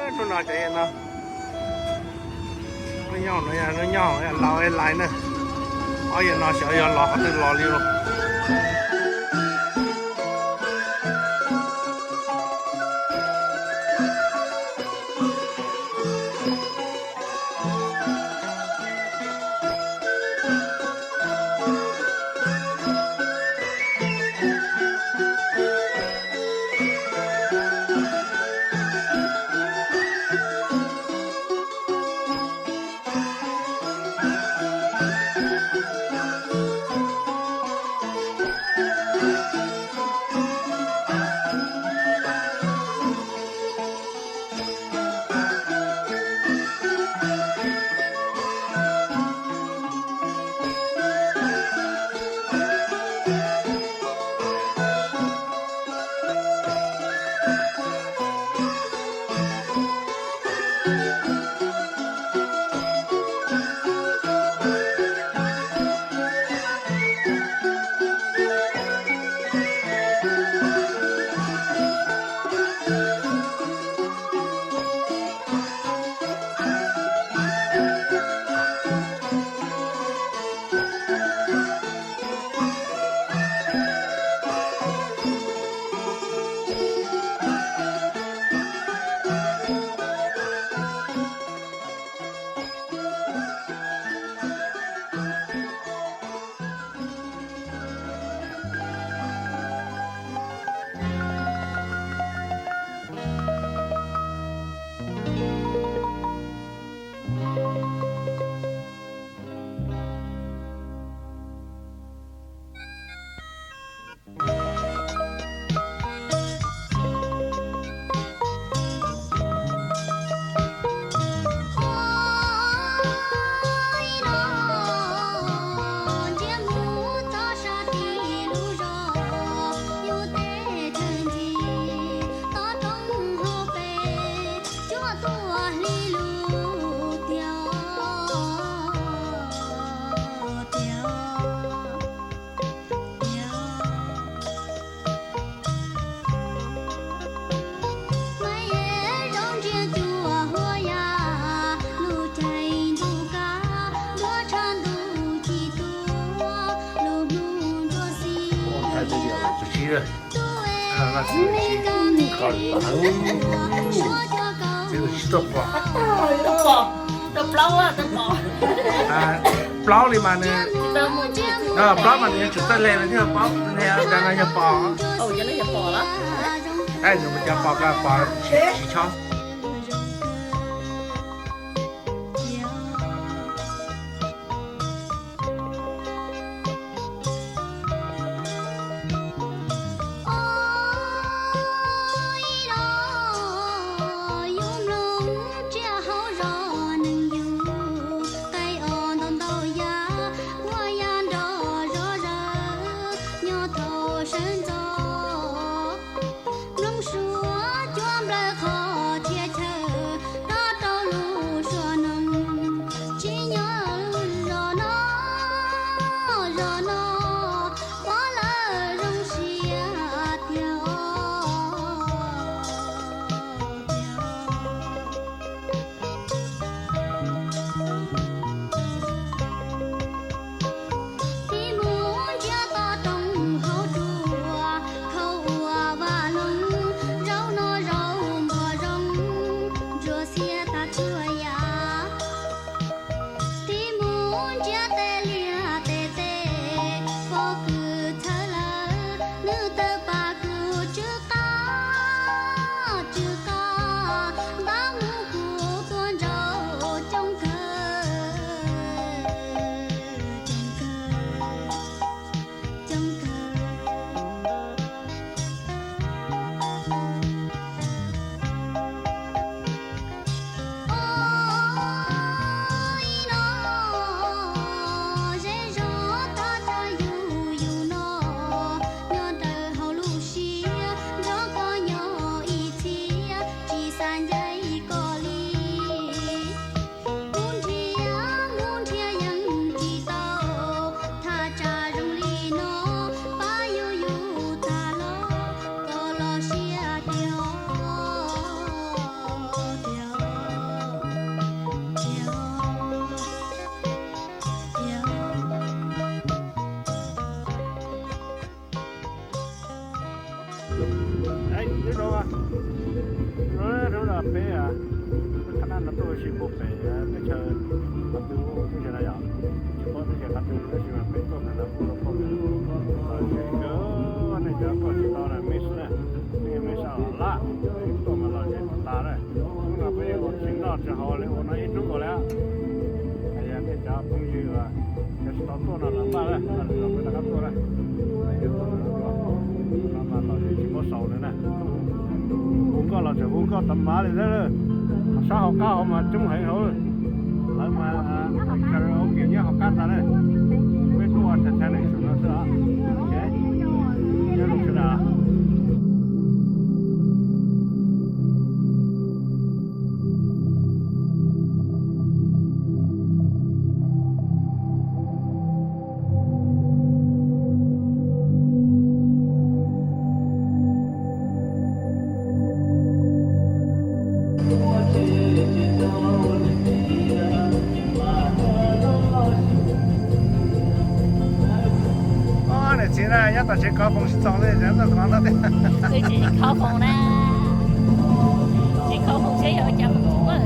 Hnub no cov no, hnub nyoog no yog hnub nyoog laus lais na. Ob yam no xyov yog los qhov twg los li lawm. Tsis tuaj pom. Plaub li mas nws, plaub mas nws yuav tsum txawj hle nws thiaj paub, hle cas no yog pos. Tab sis cov pos ko pos tsis chob. Qhov tuaj ua si puag pem teb chaws qhov twg, teb chaws na yom, tsis paub teb chaws qhov twg tab sis mas pem tuaj pem ntawd kuj tau pom lom zem kawg. Nej cov tuaj tsis tau na, mej xwb na, nej mej sab los laj, tuaj mas lom zem tas tas na. Hnub no peb ua tsis noj tsis haus li, ua no ib hnub nkaus li. Yog nej cov phooj ywg cov tsis tau tuaj no los npaj na, peb rov qab tuaj na. No mas lom zem tsis muaj xaus li na. Hu nkauj los tseem hu nkauj tas mas li thiab. Hauv sab hauv qab hauv mas coob heev hauv. Lawv mas karaoke nyob hauv qab ntag na. Peb tuaj ua Titanic no xwb os. Nyob zoo sawv daws. Niam txiv na nyob tom tsev kov foos sib txoos li, tuaj kov no tiag. Tsev kov foos na, tsev kov foos seb yog cas mus ua na.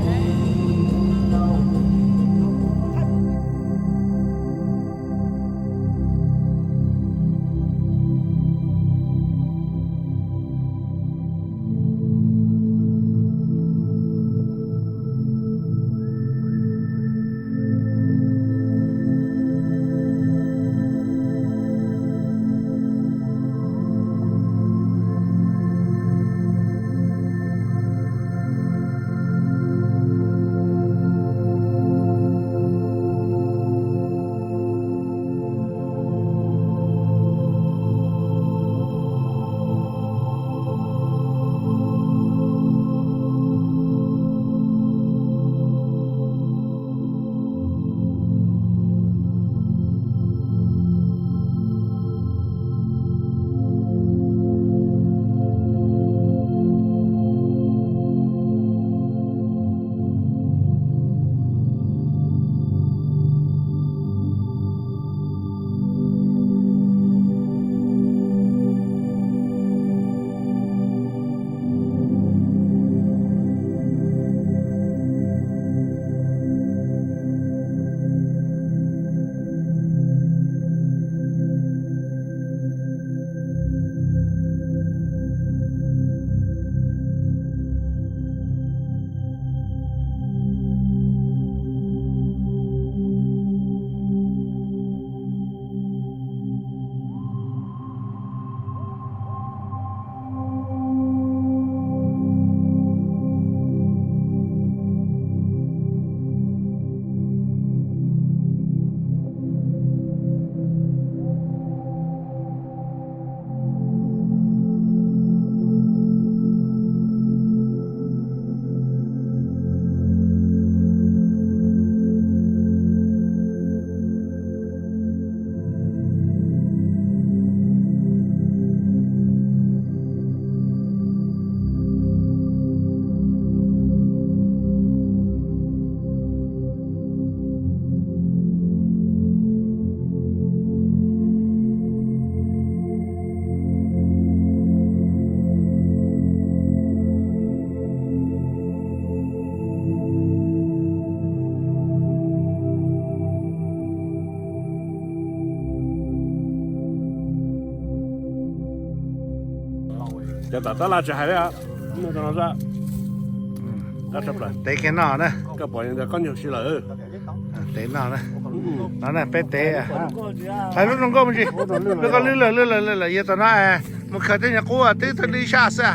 Cov tom tab laj tsis hais li, tev no na, koj pom ntawd koj nyuam si lawm. Tev no na, no na peb tev. Hais lub zoo nkauj me ntsis, lub koj lwb lawm lwb lawm lwb lawm, yog tom no mus khaws tej nyuag qub twb tau lwb sab xwb.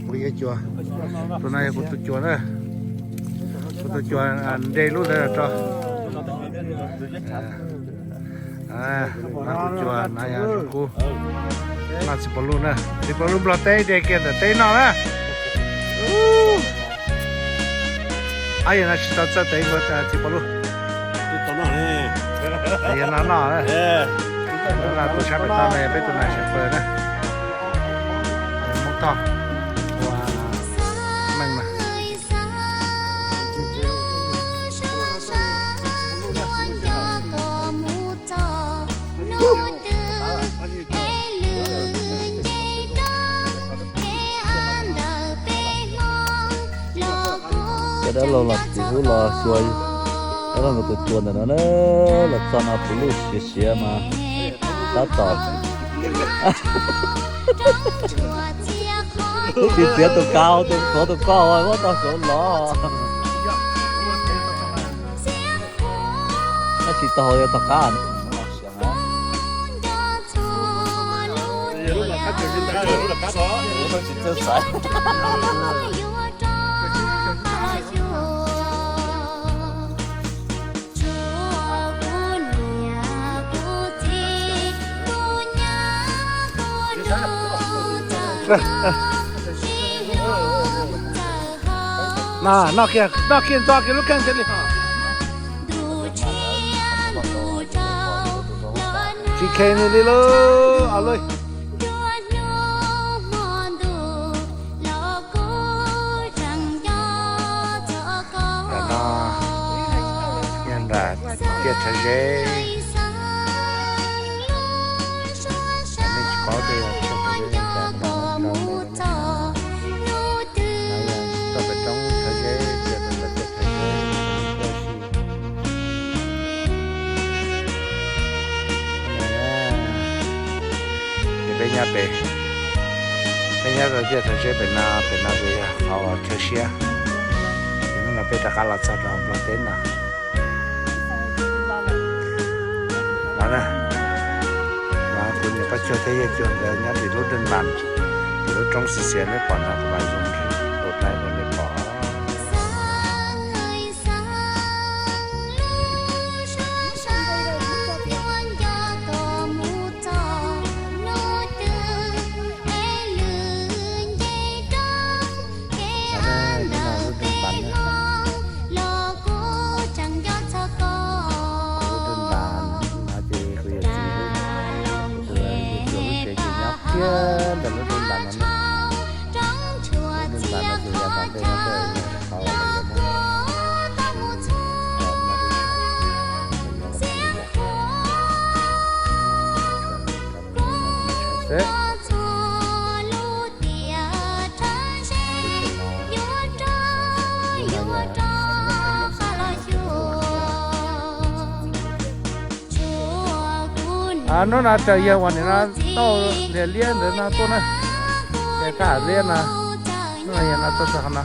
Kuv yuav cua, tus no yog kuv tus cua na, kuv tus cua nte lub ntawd rau. No kuv cua no yog kub, no txiv pos lub na, txiv pos lub nplog teb de kiag ntawm teb no na. Ab, yog no tsis tau txawj tev ua txiv pos lub. Yog no noj na, tus sab pem toj no yog peb tus nas sab pawg na. Hmoob tog ua meej na. Dab laug los txiv hub los xyuas dab laug nkawd tus tsuas ntawm no na, los txog no puv luj siav siav mas tab tom twb tsis txiav tus kav, tus tuav tus koj muab tau xyov los. Tab sis tau hauv tom qab. Noj kiag, noj kiag ntxo kiag lub kheej thiaj li. Tsis khe nws li lauj, a lauj. Ntawm no yog nram tiaj rhawv zeb. Nej tsis paub tias tiaj rhawv zeb zoo cas no, rau nej, no yog toj pem roob rhawv zeb, tias rau ntawm tiaj rhawv zeb. Ces peb nyob pem, peb nyob rau tiaj rhawv zeb pem no, pem no ces yog qhov chaw siab. Ces hnub no peb rov qab los txog rau Nplog teb no. Los na, los kuv niam Paj Cuag thiab yawg Cuag nkawd nyob tim lub dej npas, tim lub roob xiav xiav nej pom no, kuv mam zoom ua dai rau nej pom. Lub dej npas na. Lub dej npas no ces kuv yawm txiv, kuv yawm txiv lub tsev ces nyob kiag ntawm lub dej npas no na. Lub dej npas no ces yav tom ntej no peb tau los yog na. Hnub no raws yawg uas nim no tau liam liab ntawd no tuaj na, ces thaj liab no, hnub no yawg no tuaj txog qhov no.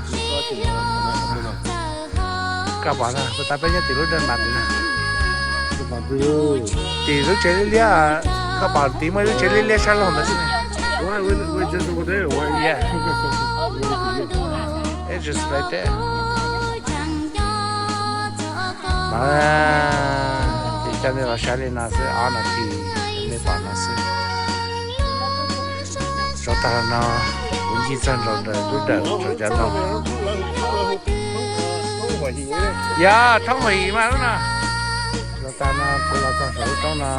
Koj pom na, puas tas peb nyob tim lub dej npas tim no. Tim lub tsev liab liab, koj pom tim muaj lub tsev liab liab sab laug ntawd xwb. It's just right there. Ces coj nej los saib li no xwb, ob no ces nej pom no xwb. Rau tag no kuv ncig txog nraum lub dawm saum cov ntoo. Yog thoob him mas lub no. Rau tag no kuv los txog saum lub roob no,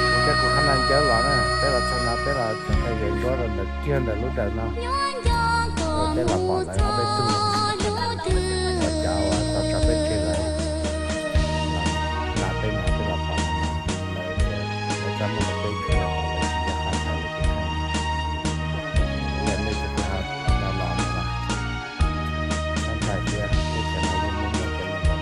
kuv thiab kuv qhab nab ncawb los na, peb los txog no peb los txog rau yawg nruab rau ntawm kiag ntawm lub dawm no. Ces peb los pom lawv ob peb tug cov uas tau tso peb tseg lawm, los peb no peb los pom lawv, lawv txaj muag rau peb, peb los pom lawv tsis nco qab thaum lawv tsis kheej. Yog nej tsis tau los no los, tab ntxhais tias teb chaws no yeej muaj muaj cov neeg no.